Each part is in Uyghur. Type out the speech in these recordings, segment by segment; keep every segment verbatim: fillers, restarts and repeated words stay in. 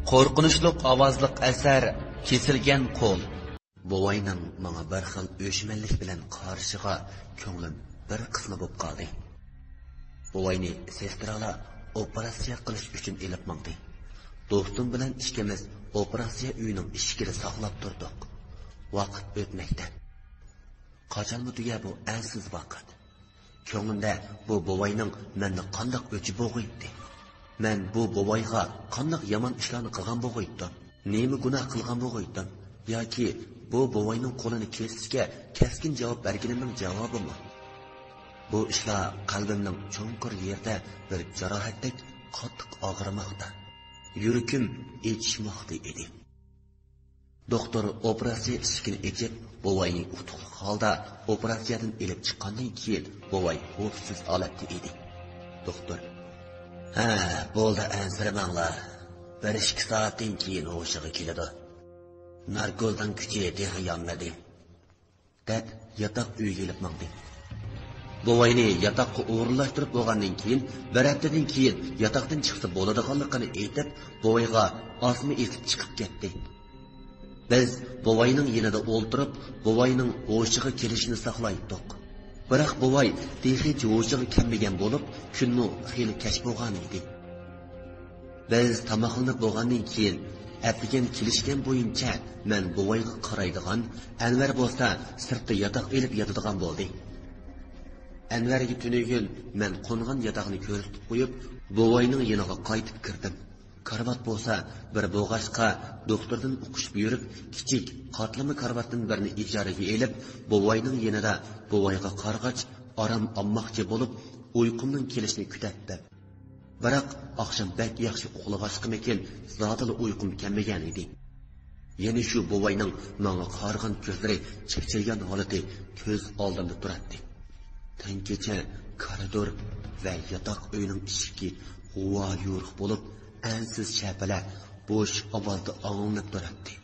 قورقۇنچلۇق ئاۋازلىق ئەسەر، كېسىلگەن قول. بوۋاينىڭ ماڭا بىر خىل ئۆچمەنلىك بىلەن قارىشىغا كۆڭلۈم بىر قىسما بولۇپ قالدى. بوۋاينى سېسترالار ئوپېراتسىيە قىلىش ئۈچۈن ئېلىپ ماڭدى. دوستۇم بىلەن ئىككىمىز ئوپېراتسىيە ئۆيىنىڭ ئىشىكىدە ساقلاپ تۇردۇق. ۋاقىت ئۆتمەكتە. قاچانمۇ تۈگەر بۇ ئەنسىز ۋاقىت؟ كۆڭلۈمدە بۇ بوۋاينىڭ مەندىن قانداق ئۆچى بولغىيتتى؟ مەن بۇ بوۋايغا قانداق يامان ئىشلارنى قىلغان بولغىيتتىم؟ نېمە گۇناھ قىلغان بولغىيتتىم؟ ياكى بۇ بوۋاينىڭ قولىنى كېسىشكە كەسكىن جاۋاب بەرگىنىمنىڭ جاۋابىمۇ؟ بۇ ئىشلار قەلبىمنىڭ چوڭقۇر يېرىدە بىر جاراھەتتەك قاتتىق ئاغرىماقتا. يۈرىكىم ئېچىشماقتا ئىدى. دوختۇر ئوپېراتسىيە ئىشىكىنى ئېچىپ، بوۋاينى ئۇتۇقلۇق ھالدا ئوپېراتسىيەدىن ئېلىپ چىققاندىن كېيىن، بوۋاي ھوشسىز ھالەتتە ئىدى. دوختۇر: «ھە، بولدى، ئەنسىرىمەڭلار. بىر ئىككى سائەتتىن كېيىن ھوشىغا كېلىدۇ. ناركوزنىڭ كۈچى تېخى يانمىدى.» دەپ، ياتاق ئۆيگە ئېلىپ ماڭدى. بوۋاينى ياتاققا ئورۇنلاشتۇرۇپ بولغاندىن كېيىن، بىر ھەپتىدىن كېيىن ياتاقتىن چىقسا بولىدىغانلىقىنى ئېيتىپ، بوۋايغا ئاسما ئېسىپ چىقىپ كەتتى. بىز بوۋاينىڭ يېنىدا ئولتۇرۇپ، بوۋاينىڭ ھوشىغا كېلىشىنى ساقلايتتۇق. بىراق بوۋاي تېخىچە ھوشىغا كەلمىگەن بولۇپ، كۈنمۇ خېلى كەچ بولغان ئىدى. بىز تاماقلىنىپ بولغاندىن كېيىن، ئەتىگەن كېلىشكەن بويىچە مەن بوۋايغا قارايدىغان، ئەنۋەر بولسا سىرتتا ياتاق ئېلىپ ياتىدىغان بولدى. ئەنۋەرگە تۈنۈگۈن مەن قونغان ياتاقنى كۆرسىتىپ قويۇپ، بوۋاينىڭ يېنىغا قايتىپ كىردىم. كارىۋات بولسا بىر بولغاچقا، دوختۇردىن ئۇقۇشۇپ يۈرۈپ، كىچىك قاتلىما كارىۋاتتىن بىرنى ئىجارىگە ئېلىپ، بوۋاينىڭ يېنىدا بوۋايغا قارىغاچ، ئارام ئالماقچى بولۇپ، ئۇيقۇمنىڭ كېلىشىنى كۈتەتتىم. بىراق ئاخشام بەك ياخشى ئۇخلىغاچقىمىكىن، زادىلا ئۇيقۇم كەلمىگەن ئىدى. يەنە شۇ بوۋاينىڭ ماڭا قارىغان كۆزلىرى چەكچەيگەن ھالىتى كۆز ئالدىمدا تۇراتتى. تەڭكىچە كارىدور ۋە ياتاق ئۆينىڭ ئىشىكى غۇۋا يورۇق بولۇپ، ئەنسىز شەپىلە بوش ئاۋازدا ئاڭلىنىپ تۇراتتى.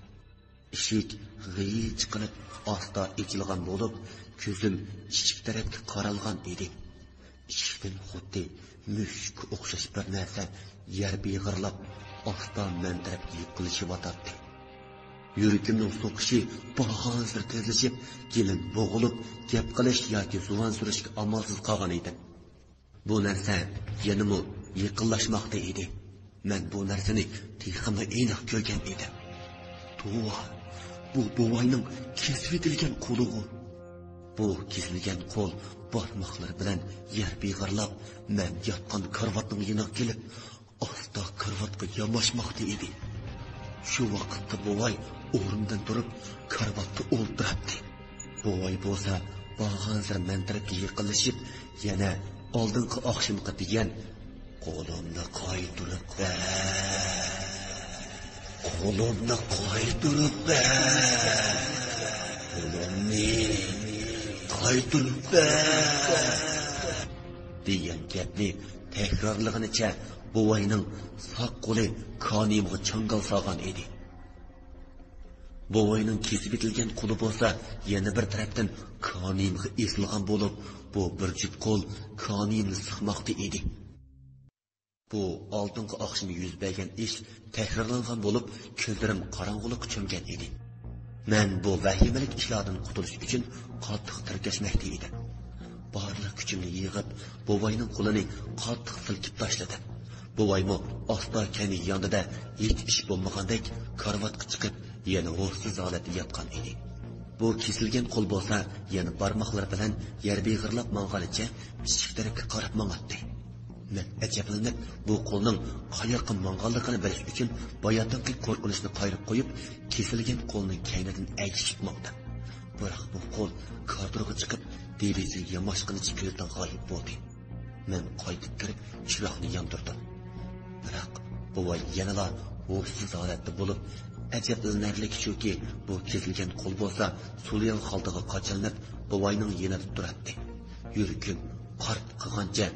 ئىشىك غىيچ قىلىپ ئاستا ئېچىلغان بولۇپ، كۆزۈم ئىشىك تەرەپكە قارالغان ئىدى. ئىشىكتىن خۇددى مۈشۈككە ئوخشاش بىر نەرسە يەر بېغىرلاپ، ئاستا مەن تەرەپكە يېقىنلىشىۋاتاتتى. يۈرىكىمنىڭ سوقۇشى بارغانسېرى تېزلىشىپ، گېلىم بوغۇلۇپ، گەپ قىلىش ياكى زۇۋان سۈرۈشكە ئامالسىز قالغان ئىدىم. بۇ نەرسە يەنىمۇ يېقىنلاشماقتا ئىدى. مەن بۇ نەرسىنى تېخىمۇ ئېنىق كۆرگەن ئىدىم. توۋا، بۇ بوۋاينىڭ كېسىۋېتىلگەن قولىغۇ. بۇ كېسىلگەن قول بارماقلىرى بىلەن يەر بېغىرلاپ، مەن ياتقان كارىۋاتنىڭ يېنىغا كېلىپ، ئاستا كارىۋاتقا ياماشماقتا ئىدى. شۇ ۋاقىتتا بوۋاي ئورنىدىن تۇرۇپ، كارىۋاتتا ئولتۇراتتى. بوۋاي بولسا بارغانسېرى مەن تەرەپكە يېقىنلىشىپ، يەنە ئالدىنقى ئاخشىمقى دېگەن «قولۇمنى قايتۇرۇپ بەر! قولۇمنى قايتۇرۇپ بەر! قولۇمنى قايتۇرۇپ بەر!» دېگەن گەپنى تەكرارلىغىنىچە بوۋاينىڭ ساق قولى كانىيىمغا چاڭگال سالغان ئىدى. بوۋاينىڭ كېسىۋېتىلگەن قولى بولسا يەنە بىر تەرەپتىن كانىيىمغا ئېسىلغان بولۇپ، بۇ بىر جۈپ قول كانىيىمنى سىقماقتا ئىدى. بۇ ئالدىنقى ئاخشىمى يۈز بەرگەن ئىش تەكرارلانغان بولۇپ، كۆزلىرىم قاراڭغۇلۇققا چۆمگەن ئىدى. مەن بۇ ۋەھىمىلىك ئىشلاردىن قۇتۇلۇش ئۈچۈن قاتتىق تىركەشمەكتە ئىدىم. بارلىق كۈچۈمنى يىغىپ، بوۋاينىڭ قولىنى قاتتىق سىلكىپ تاشلىدىم. بوۋايمۇ ئاستا كەينىگە ياندى-دە، ھېچ ئىش بولمىغاندەك كارىۋاتقا چىقىپ، يەنە ھوشسىز ھالەتتە ياتقان ئىدى. بۇ كېسىلگەن قول بولسا يەنە بارماقلىرى بىلەن يەر بېغىرلاپ ماڭغانىچە ئىشىك تەرەپكە قاراپ ماڭاتتى. مەن ئەجەبلىنىپ، بۇ قولنىڭ قاياققا ماڭغانلىقىنى بىلىش ئۈچۈن باياتىنقى قورقۇنچنى قايرىپ قويۇپ، كېسىلگەن قولنىڭ كەينىدىن ئەگىشىپ ماڭدىم. بىراق بۇ قول كارىدورغا چىقىپ، دېرىزىگە ياماشقىنىچە كۆزدىن غايىب بولدى. مەن قايتىپ كىرىپ، چىراغنى ياندۇردۇم. بىراق بوۋاي يەنىلا ھوشسىز ھالەتتە بولۇپ، ئەجەبلىنەرلىكى شۇكى، بۇ كېسىلگەن قول بولسا سولىياۋ خالتىغا قاچىلىنىپ، بوۋاينىڭ يېنىدا تۇراتتى. يۈرىكىم قارت قىلغانچە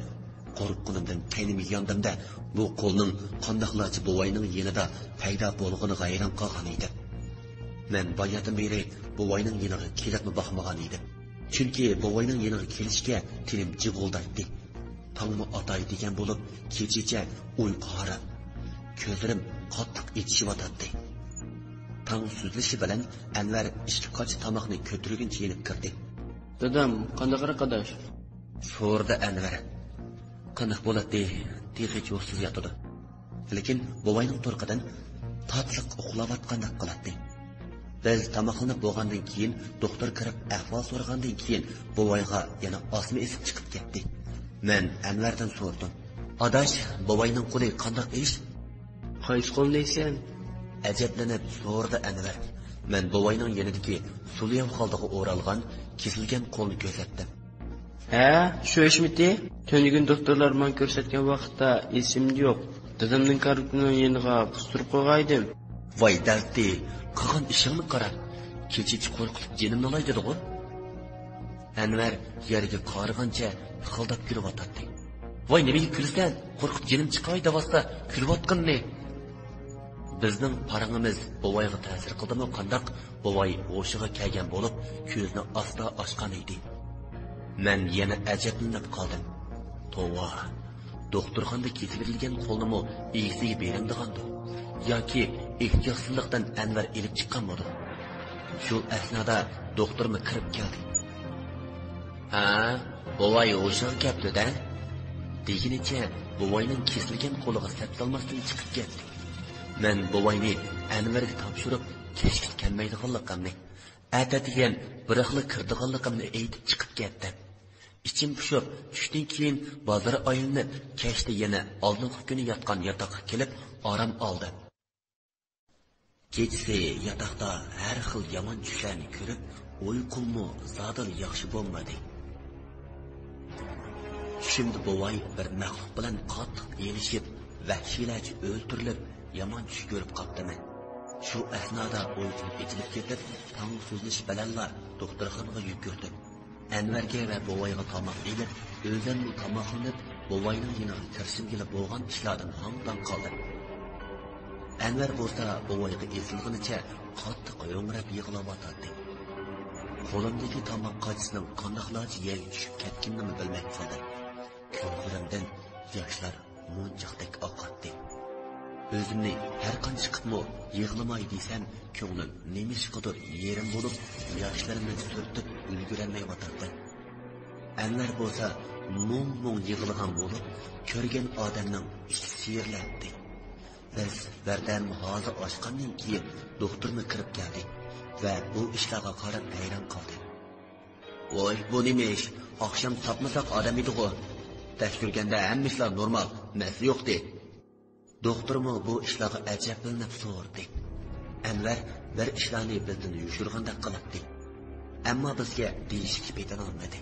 قورققىنىمدىن كەينىمگە ياندىم-دە، بۇ قولنىڭ قانداقلارچە بوۋاينىڭ يېنىدا پەيدا بولغىنىغا ھەيران قالغان ئىدىم. مەن باياتىن بېرى بوۋاينىڭ يېنىغا كېلىپمۇ باقمىغان ئىدىم. چۈنكى بوۋاينىڭ يېنىغا كېلىشكە تېنىم جىغۇلدايتتى. تاڭمۇ ئاتاي دېگەن بولۇپ، كېچىچە ئۇيقۇ ھارام. كۆزلىرىم قاتتىق ئېچىشىۋاتاتتى. تاڭ سۈزۈلۈشى بىلەن ئەنۋەر ئىككى قاچا تاماقنى كۆتۈرگىنىچە يېنىپ كىردى. دادام قانداقراق ئاداش؟ سورىدى ئەنۋەر. قانداق بولاتتى، تېخىچە ھوشسىز ياتىدۇ. لېكىن بوۋاينىڭ تۇرقىدىن تاتلىق ئۇخلاۋاتقاندەك قىلاتتى. بىز تاماقلىنىپ بولغاندىن كېيىن، دوختۇر كىرىپ ئەھۋال سورىغاندىن كېيىن، بوۋايغا يەنە ئاسما ئېسىپ چىقىپ كەتتى. مەن ئەنۋەردىن سورىدىم. ئاداش، بوۋاينىڭ قولى قانداق ئىش؟ قايسى قولنى دەيسەن؟ ئەجەبلىنىپ سورىدى ئەنۋەر. مەن بوۋاينىڭ يېنىدىكى سۇلياۋ خالتىغا ئورالغان كېسىلگەن قولنى كۆرسەتتىم. ھە، شۇ ئىشمىتى؟ تۈنۈگۈن دوختۇرلار ماڭا كۆرسەتكەن ۋاقىتتا ئېسىمدە يوق. دادامنىڭ كارىۋىتىنىڭ يېنىغا قىستۇرۇپ قويغانىدىم. ۋاي دەلتى، قىلغان ئىشىڭنى قارا. كېچىچە قورقۇپ جېنىمنى ئالاي دېدىغۇ. ئەنۋەر يەرگە قارىغانچە پىخىلداپ كۈلۈۋاتاتتى. ۋاي نېمىگە كۈلىسەن؟ قورقۇپ جېنىم چىقاي دەۋاتسا كۈلۈۋاتقىنىنى. بىزنىڭ پاراڭىمىز بوۋايغا تەسىر قىلدىمۇ قانداق، بوۋاي ھوشىغا كەلگەن بولۇپ، كۆزىنى ئاستا ئاچقان ئىدى. مەن يەنە ئەجەبلىنىپ قالدىم. توۋا، دوختۇرخانىدا كېسىۋېتىلگەن قولنىمۇ ئىگىسىگە بېرەمدىغاندۇ؟ ياكى ئېھتىياتسىزلىقتىن ئەنۋەر ئېلىپ چىققانمىدۇ؟ شۇ ئەسنادا دوختۇرمۇ كىرىپ كەلدى. ھە، بوۋاي ھوشىغا كەپتۇ-دە، دېگىنىچە بوۋاينىڭ كېسىلگەن قولىغا سەپسالماستىن چىقىپ كەتتى. مەن بوۋاينى ئەنۋەرگە تاپشۇرۇپ، كەچكىچە كەلمەيدىغانلىقىمنى، ئەتە دېگەن بىراقلا كىرىدىغانلىقىمنى ئېيتىپ چىقىپ كەتتىم. ئىچىم پۇشۇپ، چۈشتىن كېيىن بازار ئايلىنىپ، كەچتە يەنە ئالدىنقى كۈنى ياتقان ياتاققا كېلىپ ئارام ئالدىم. كېچىسى ياتاقتا ھەر خىل يامان چۈشلەرنى كۆرۈپ، ئۇيقۇممۇ زادىلا ياخشى بولمىدى. چۈشۈمدە بوۋاي بىر مەخلۇق بىلەن قاتتىق ئېلىشىپ، ۋەھشىيلەرچە ئۆلتۈرۈلۈپ، يامان چۈش كۆرۈپ قاپتىمەن. شۇ ئەسنادا ئۇيقۇم ئېچىلىپ كېتىپ، تاڭ سۈزۈلۈشى بىلەنلا دوختۇرخانىغا يۈگۈردۈم. ئەنۋەرگە ۋە بوۋايغا تاماق ئېلىپ، ئۆزۈممۇ تاماقلىنىپ، بوۋاينىڭ يېنىغا كىرىشىمگىلا بولغان ئىشلاردىن ھاڭ-تاڭ قالدىم. ئەنۋەر بولسا بوۋايغا ئېسىلغىنىچە قاتتىق ھۆڭرەپ يىغلاۋاتاتتى. قولۇمدىكى تاماق قاچىسىنىڭ قانداقلارچە يەرگە چۈشۈپ كەتكىنىنىمۇ بىلمەي قالدىم. كۆزلىرىمدىن ياشلار مونچاقتەك ئاقاتتى. ئۆزۈمنى ھەر قانچە قىپمۇ يىغلىماي دېسەم، كۆڭلۈم نېمىشقىدۇر يېرىم بولۇپ، ياشلىرىمنى سۈرتۈپ ئۈلگۈرەلمەيۋاتاتتىم. ئەنۋەر بولسا مۇڭ-مۇڭ يىغلىغان بولۇپ، كۆرگەن ئادەمنىڭ ئىچى سىيرىلاتتى. بىز بىردەم ھازا ئاچقاندىن كېيىن دوختۇرمۇ كىرىپ كەلدى ۋە بۇ ئىشلارغا قاراپ ھەيران قالدى. ۋاي، بۇ نېمە ئىش؟ ئاخشام تاپمىساق ئادەم ئىدىغۇ. تەكشۈرگەندە ھەممە ئىشلار نورمال، مەسىلە يوقتى. دوختۇرمۇ بۇ ئىشلارغا ئەجەبلىنىپ سورىدى. ئەنۋەر بىر ئىشلارنى بىزدىن يوشۇرغاندەك قىلاتتى. ئەمما بىزگە دېيىشكە پېتىنالمىدى.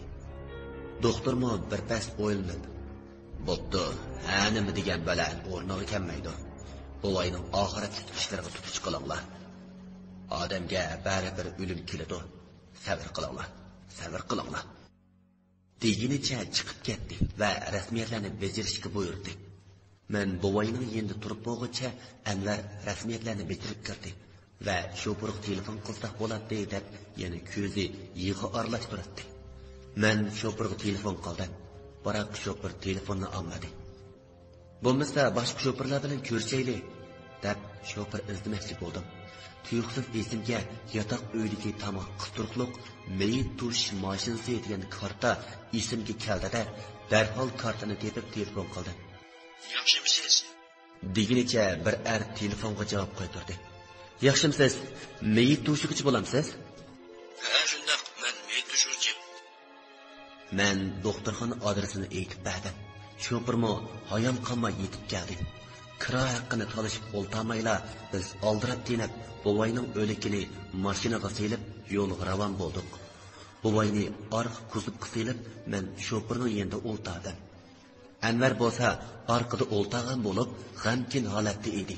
دوختۇرمۇ بىر پەس ئويلىنىپ، بوپتۇ، ھە نېمە دېگەن بەلە ئورنىغا كەلمەيدۇ. بوۋاينىڭ ئاخىرەتلىك ئىشلىرىغا تۇتۇش قىلىڭلار. ئادەمگە بەرىبىر ئۆلۈم كېلىدۇ. سەۋر قىلىڭلار، سەۋر قىلىڭلار. دېگىنىچە چىقىپ كەتتى ۋە رەسمىيەتلەرنى بېجىرىشكە بۇيرۇدى. مەن بوۋاينىڭ يېنىدا تۇرۇپ بولغۇچە ئەنۋەر رەسمىيەتلەرنى بېجىرىپ كىردى ۋە شوپۇرغا تېلېفون قىلساق بولاتتى دەپ يەنە كۆزى يىغا ئارىلاش تۇراتتى. مەن شوپۇرغا تېلېفون قىلدىم، بىراق شوپۇر تېلېفوننى ئالمىدى. بولمىسا باشقا شوپۇرلار بىلەن كۆرۈشەيلى، دەپ شوپۇر ئىزدىمەكچى بولدۇم. تۇيۇقسىز ئېسىمگە ياتاق ئۆيدىكى تاماق قىستۇرۇقلۇق مېيىت توشۇش ماشىنىسى دېگەن كارتا ئېسىمگە كەلدى-دە، دەرھال كارتىنى تېپىپ تېلېفون قىلدىم. ياخشىمۇسىز؟ دېگىنىچە بىر ئەر تېلېفونغا جاۋاب قايتۇردى. ياخشىمۇسىز؟ مېيىت توشۇغۇچى بولامسىز؟ ھە، شۇنداق، مەن مېيىت توشۇغۇچى. مەن دوختۇرخانا ئادرېسىنى ئېيتىپ بەردىم. شوپۇرمۇ ھايال قالماي يېتىپ كەلدى. كىرا ھەققىنى تالىشىپ ئولتۇرمايلا، بىز ئالدىراپ تېنەپ، بوۋاينىڭ ئۆلۈكىنى ماشىنىغا سېلىپ، يولغا راۋان بولدۇق. بوۋاينى ئارقا كۇزوپقا سېلىپ، مەن شوپۇرنىڭ يېنىدا ئولتۇردۇم. ئەنۋەر بولسا ئارقىدا ئولتۇرغان بولۇپ، غەمكىن ھالەتتە ئىدى.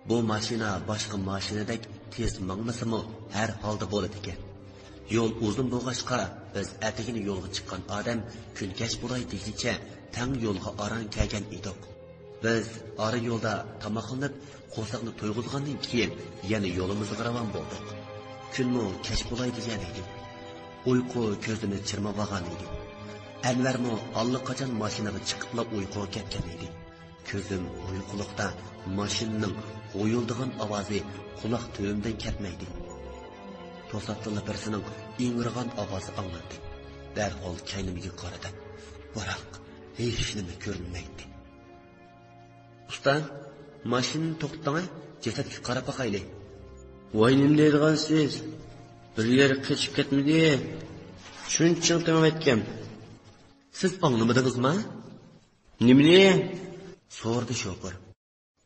بۇ ماشىنا باشقا ماشىنىدەك تېز ماڭمىسىمۇ، ھەر ھالدا بولىدىكەن. يول ئۇزۇن بولغاچقا، بىز ئەتىگىنى يولغا چىققان ئادەم كۈن كەچ بولاي دېگىچە تەڭ يولغا ئاران كەلگەن ئىدۇق. بىز ئارا يولدا تاماقلىنىپ، قورساقنى تويغۇزغاندىن كېيىن يەنە يولىمىزغا راۋان بولدۇق. كۈنمۇ كەچ بولاي دېگەن ئىدى. ئۇيقۇ كۆزىنى چىرمىۋالغان ئىدى. ئەنۋەرمۇ ئاللىقاچان ماشىنىغا چىقىپلا ئۇيقۇغا كەتكەن ئىدى. كۆزۈم ئۇيقۇلۇقتا ماشىنىنىڭ غۇيۇلدىغان ئاۋازى قۇلاق تۈۋىمدىن كەتمەيدى. توساتتىنلا بىرسىنىڭ ئىڭرىغان ئاۋازى ئاڭلاندى. دەرھال كەينىمگە قارىدىم. بىراق، ھېچنېمە كۆرۈنمەيتتى. ئۇستا، ماشىنىنى توختىتىڭە، جەسەتكە قاراپ باقايلى. ۋاي، نېمە دەيدىغانسىز؟ بىر يەرگە قېچىپ كەتمىدى. شۇنچىڭ تېڭىۋەتكەن. سىز ئاڭلىمىدىڭىزما؟ نېمىنى؟ سورىدى شوپۇر.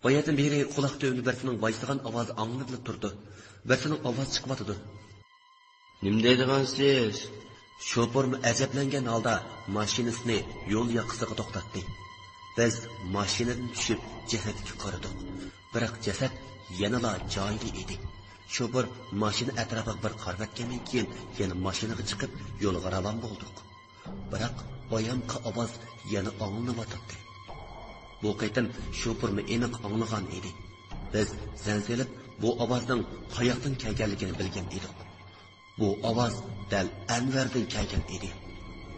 باياتىن بېرى قۇلاق تۈۋىمدە بىرسىنىڭ ۋايسىغان ئاۋازى ئاڭلىنىپلا تۇرىدۇ. بىرسىنىڭ ئاۋازى چىقىۋاتىدۇ. نېمە دەيدىغانسىز؟ شوپۇرمۇ ئەجەبلەنگەن ھالدا ماشىنىسىنى يول ياقىسىغا توختاتتى. بىز ماشىنىدىن چۈشۈپ جەسەتكە قارىدۇق. بىراق جەسەت يەنىلا جايىدا ئىدى. شوپۇر ماشىنا ئەتراپىغا بىر قارىۋەتكەندىن كېيىن يەنە ماشىنىغا چىقىپ يولغا راۋان بولدۇق. بىراق بايامقى ئاۋاز يەنە ئاڭلىنىۋاتاتتى. بۇ قېتىم شوپۇرمۇ ئېنىق ئاڭلىغان ئىدى. بىز زەن سېلىپ، بۇ ئاۋازنىڭ قاياقتىن كەلگەنلىكىنى بىلگەن ئىدۇق. بۇ ئاۋاز دەل ئەنۋەردىن كەلگەن ئىدى.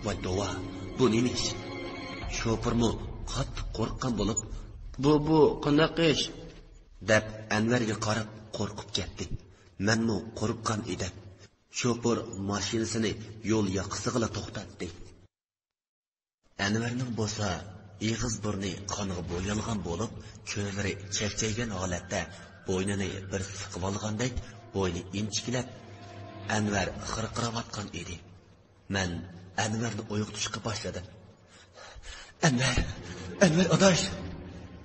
ۋاي توۋا، بۇ نېمە ئىش؟ شوپۇرمۇ قاتتىق قورققان بولۇپ، بۇ، بۇ قانداق ئىش؟ دەپ ئەنۋەرگە قاراپ قورقۇپ كەتتى. مەنمۇ قورققان ئىدىم. شوپۇر ماشىنىسىنى يول ياقىسىغىلا توختاتتى. ئەنۋەرنىڭ بولسا ئېغىز بۇرنى قانغا بويالغان بولۇپ، كۆزلىرى چەكچەيگەن ھالەتتە بوينىنى بىر سىقىۋالغاندەك بوينى ئىنچىكىلەپ، ئەنۋەر خىرقىراۋاتقان ئىدى. مەن ئەنۋەرنى ئويغىتىشقا باشلىدىم. ئەنۋەر! ئەنۋەر ئاداش!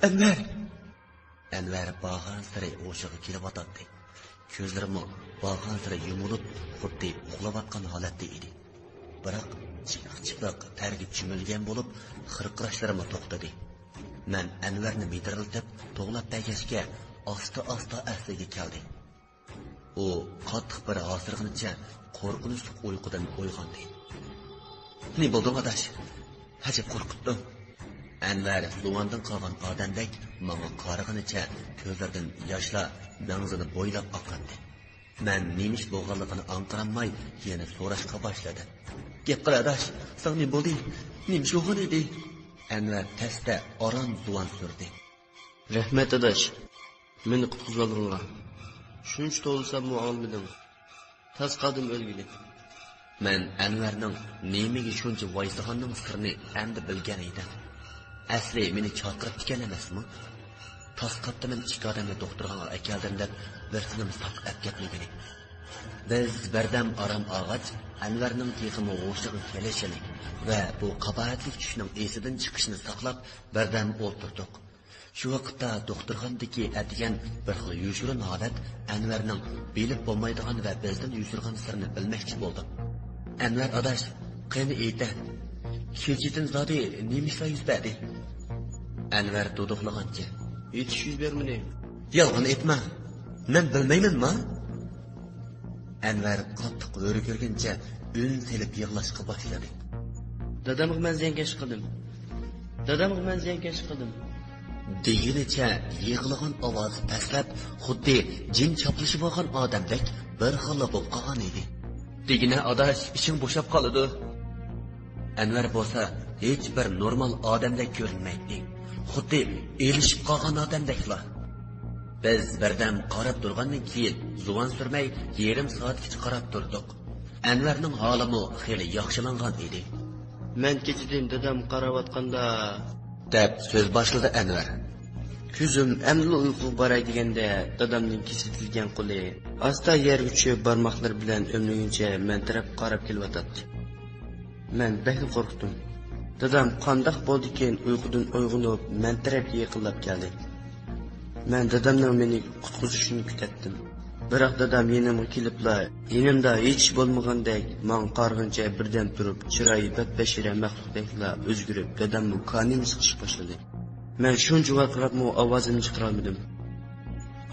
ئەنۋەر! ئەنۋەر بارغانسېرى ھوشىغا كېلىۋاتاتتى. كۆزلىرىمۇ بارغانسېرى يۇمۇلۇپ، خۇددى ئۇخلاۋاتقان ھالەتتە ئىدى. بىراق جىق-جىقلىق تەرگە چۆمۈلگەن بولۇپ، خىرقىراشلىرىمۇ توختىدى. مەن ئەنۋەرنى مىدىرلىتىپ توۋلاپ بەرگەچكە، ئاستا-ئاستا ئەسلىگە كەلدى. ئۇ قاتتىق بىر ھاسىرىغىنىچە قورقۇنچلۇق ئۇيقۇدىن ئويغاندى. نېمە بولدۇڭ ئاداش؟ ئەجەب قورقۇتتۇڭ. ئەنۋەر زۇۋاندىن قالغان ئادەمدەك ماڭا قارىغىنىچە كۆزلىرىدىن ياشلار مەڭزىنى بويلاپ ئاققانىدى. مەن نېمە ئىش بولغانلىقىنى ئاڭقىرالماي يەنە سوراشقا باشلىدىم. گەپ قىل ئاداش، ساڭا نېمە بولدى؟ نېمە ئىش بولغان ئىدى؟ ئەنۋەر تەستە ئاران زۇۋان سۈردى. رەھمەت ئاداش، مېنى قۇتقۇزۇۋالغىنىڭغا. شۇنچە توۋلىساممۇ ئاڭلىمىدىڭ. تاس قالدىم ئۆلگىلى. مەن ئەنۋەرنىڭ نېمىگە شۇنچە ۋايسىغاننىڭ سىرىنى ئەمدى بىلگەن ئىدىم. ئەسلى مېنى چاقىرىپتىكەن ئەمەسمۇ؟ تاس قاپتىمەن، ئىككى ئادەمنى دوختۇرخانىغا ئەكەلدىم دەپ بىرسىنىمۇ ساقىت ئەپ كەتمىگىنى. بىز بىردەم ئارام ئالغاچ، ئەنۋەرنىڭ تېخىمۇ ھوشىغا كېلىشىنى ۋە بۇ قاباھەتلىك چۈشنىڭ ئېسىدىن چىقىشىنى ساقلاپ، بىردەم ئولتۇردۇق. شۇ ۋاقىتتا دوختۇرخانىدىكى ئەتىگەن بىر خىل يوشۇرۇن ھالەت ئەنۋەرنىڭ بىلىپ بولمايدىغان ۋە بىزدىن يوشۇرغان سىرىنى بىلمەكچى بولدى. ئەنۋەر ئاداش، قېنى ئېيتە، كېچىدىن زادى نېمە ئىشلار يۈز بەردى؟ ئەنۋەر دۇدۇقلىغانچە، ھېچ ئىش يۈز بەرمىدى. يالغان ئېيتما، مەن بىلمەيمەنما؟ ئەنۋەر قاتتىق ھۆركىرىگىنىچە ئۈن سېلىپ يىغلاشقا باشلىدى. دادامغا مەن زىيانكەشلىك قىلدىم. دادامغا مەن زىيانكەشلىك قىلدىم. دېگىنىچە يىغلىغان ئاۋازى پەسلەپ، خۇددى جىن چاپلىشىۋالغان ئادەمدەك بىر خىللا بولۇپ قالغان ئىدى. دېگىنە ئاداش، ئىچىڭ بوشاپ قالىدۇ. ئەنۋەر بولسا ھېچ بىر نورمال ئادەمدەك كۆرۈنمەيتتى. خۇددى ئېلىشىپ قالغان ئادەمدەكلا. بىز بىردەم قاراپ تۇرغاندىن كېيىن زۇۋان سۈرمەي يېرىم سائەتكىچە قاراپ تۇردۇق. ئەنۋەرنىڭ ھالىمۇ خېلى ياخشىلانغان ئىدى. مەن كېچىدىن دادام قاراۋاتقاندا، دەپ سۆز باشلىدى ئەنۋەر. كۆزۈم ئەمدىلا ئۇيقۇغا باراي دېگەندە، دادامنىڭ كېسىۋېتىلگەن قولى ئاستا يەرگە چۈشۈپ، بارماقلىرى بىلەن ئۆمىلىگىنىچە مەن تەرەپ قاراپ كېلىۋاتاتتى. مەن بەكلا قورقتۇم. دادام قانداق بولدىكىن، ئۇيقۇدىن ئويغىنىپ، مەن تەرەپكە يېقىنلاپ كەلدى. مەن دادامنىڭ مېنى قۇتقۇزۇشىنى كۈتەتتىم. بىراق دادام يېنىمغا كېلىپلا، يېنىمدا ھېچ ئىش بولمىغاندەك ماڭا قارىغىنىچە بىردەم تۇرۇپ، چىرايى بەپبەشىرە مەخلۇقتەكلا ئۆزگىرىپ، داداممۇ كانىيىمنى سىقىشقا باشلىدى. مەن شۇنچە ۋارقىراپمۇ ئاۋازىمنى چىقىرالمىدىم.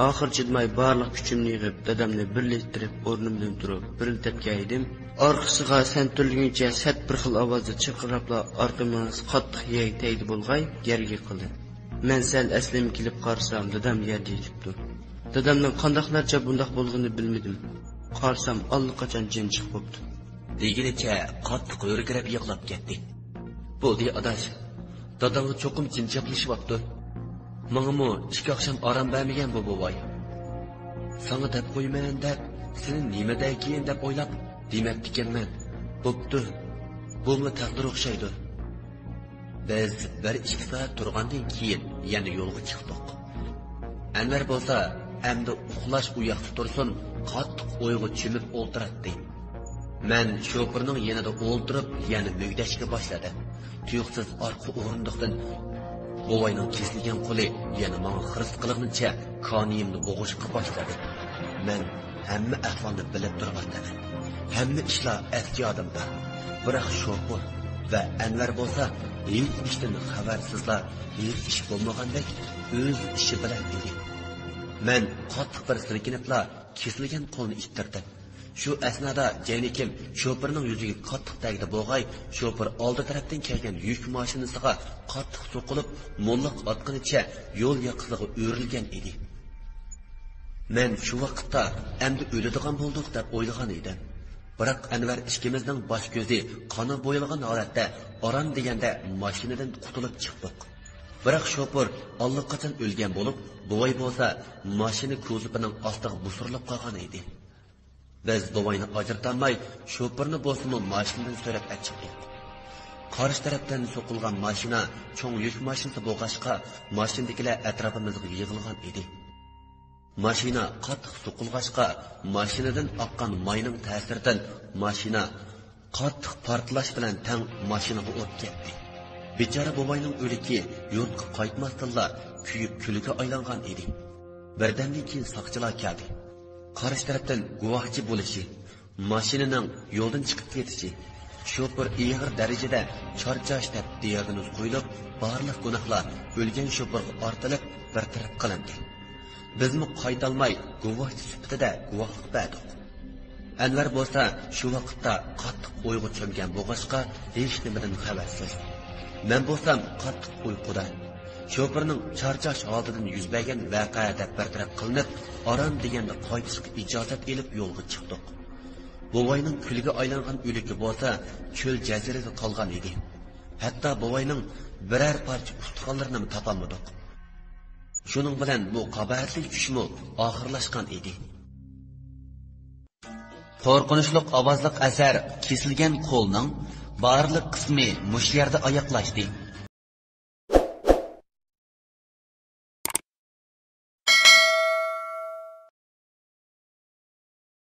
ئاخىرى چىدىماي بارلىق كۈچۈمنى يىغىپ، دادامنى بىرلا ئىتتىرىپ ئورنۇمدىن تۇرۇپ، بىرلا تەپكەي ئىدىم. ئارقىسىغا سەن تۈرلىگۈنچە سەت بىر خىل ئاۋازدا چىرقىراپلا ئارقا مېڭىسى قاتتىق يەرگە تەگدى بولغاي، يەرگە يىقىلدى. مەن سەل ئەسلىمگە كېلىپ قارىسام، دادام يەردە يېتىپتۇ. دادامنىڭ قانداقلارچە بۇنداق بولغىنىنى بىلمىدىم. قارىسام، ئاللىقاچان جىن چىقىپ بوپتۇ. دېگىنىچە قاتتىق ھۆركىرەپ يىغلاپ كەتتى. بولدى ئاداش، داداڭغا چوقۇم جىن چاپلىشىۋاپتۇ. ماڭىمۇ ئىككى ئاخشام ئارام بەرمىگەن بۇ بوۋاي. ساڭا دەپ قويىمەن دەپ، سېنى نېمە دەيكىن دەپ ئويلاپ دېمەپتىكەنمەن. بوپتۇ، بۇمۇ تەقدىر ئوخشايدۇ. بىز بىر ئىككى سائەت تۇرغاندىن كېيىن يەنە يولغا چىقتۇق. ئەنۋەر بولسا، ئەمدى ئۇخلاش ئۇ ياقتا تۇرسۇن، قاتتىق ئويغا چۆمۈپ ئولتۇراتتى. مەن شوپۇرنىڭ يېنىدا ئولتۇرۇپ، يەنە مۈگدەشكە باشلىدىم. تۇيۇقسىز ئارقا ئورۇندۇقتىن بوۋاينىڭ كېسىلگەن قولى يەنە ماڭا خىرىس قىلغىنىچە كانىيىمنى بوغۇشقا باشلىدى. مەن ھەممە ئەھۋالنى بىلىپ تۇرۇۋاتىمەن. ھەممە ئىشلار ئەس-يادىمدا. بىراق شوپۇر ۋە ئەنۋەر بولسا ھېچ ئىشتىن خەۋەرسىزلا، ھېچ ئىش بولمىغاندەك ئۆز ئىشى بىلەن ئىدى. مەن قاتتىق بىر سىلكىنىپلا كېسىلگەن قولنى ئىتتىردىم. شۇ ئەسنادا جەينىكىم شوپۇرنىڭ يۈزىگە قاتتىق تەگدى بولغاي، شوپۇر ئالدى تەرەپتىن كەلگەن يۈك ماشىنىسىغا قاتتىق سوقۇلۇپ، موللاق ئاتقىنىچە يول ياقىسىغا ئۆرۈلگەن ئىدى. مەن شۇ ۋاقىتتا ئەمدى ئۆلىدىغان بولدۇق دەپ ئويلىغان ئىدىم. بىراق ئەنۋەر ئىككىمىزنىڭ باش كۆزى قانغا بويالغان ھالەتتە ئاران دېگەندە ماشىنىدىن قۇتۇلۇپ چىقتۇق. بىراق شوپۇر ئاللىقاچان ئۆلگەن بولۇپ، بوۋاي بولسا ماشىنا كوزۇپىنىڭ ئاستىغا بۇسۇرۇلۇپ قالغان ئىدى. بىز بوۋاينى ئاجرىتالماي، شوپۇرنى بولسىمۇ ماشىنىدىن سۆرەپ ئەچىقتۇق. قارشى تەرەپتىن سوقۇلغان ماشىنا چوڭ يۈك ماشىنىسى بولغاچقا، ماشىنىدىكىلەر ئەتراپىمىزغا يىغىلغان ئىدى. ماشىنا قاتتىق سوقۇلغاچقا، ماشىنىدىن ئاققان ماينىڭ تەسىرىدىن ماشىنا قاتتىق پارتلاش بىلەن تەڭ ماشىنىغا ئوت كەتتى. بىچارە بوۋاينىڭ ئۆلۈكى يۇرتقا قايتماستىنلا كۆيۈپ كۈلگە ئايلانغان ئىدى. بىردەمدىن كېيىن ساقچىلار كەلدى. قارشى تەرەپتىن گۇۋاھچى بولۇشى، ماشىنىنىڭ يولدىن چىقىپ كېتىشى، شوپۇر ئېغىر دەرىجىدە چارچاش دەپ دىياگنوز قويۇلۇپ، بارلىق گۇناھلار ئۆلگەن شوپۇرغا ئارتىلىپ بىر تەرەپ قىلىندى. بىزمۇ قايتالماي گۇۋاھچى سۈپىتىدە گۇۋاھلىق بەردۇق. ئەنۋەر بولسا شۇ ۋاقىتتا قاتتىق ئويغا چۆمگەن بولغاچقا، ھېچنېمىدىن خەۋەرسىز. مەن بولسام قاتتىق ئۇيقۇدا. شوپۇرنىڭ چارچاش ھالىتىدىن يۈز بەرگەن ۋەقە دەپ بىر تەرەپ قىلىنىپ، ئاران دېگەندە قايتىشقا ئىجازەت ئېلىپ يولغا چىقتۇق. بوۋاينىڭ كۈلگە ئايلانغان ئۆلۈكى بولسا چۆل جەزىرىدە قالغان ئىدى. ھەتتا بوۋاينىڭ بىرەر پارچە ئۇستىخانلىرىنىمۇ تاپالمىدۇق. شۇنىڭ بىلەن بۇ قاباھەتلىك چۈشمۇ ئاخىرلاشقان ئىدى. قورقۇنچلۇق ئاۋازلىق ئەسەر كېسىلگەن قولنىڭ بارلىق قىسمى مۇشۇ يەردە ئاياغلاشتى.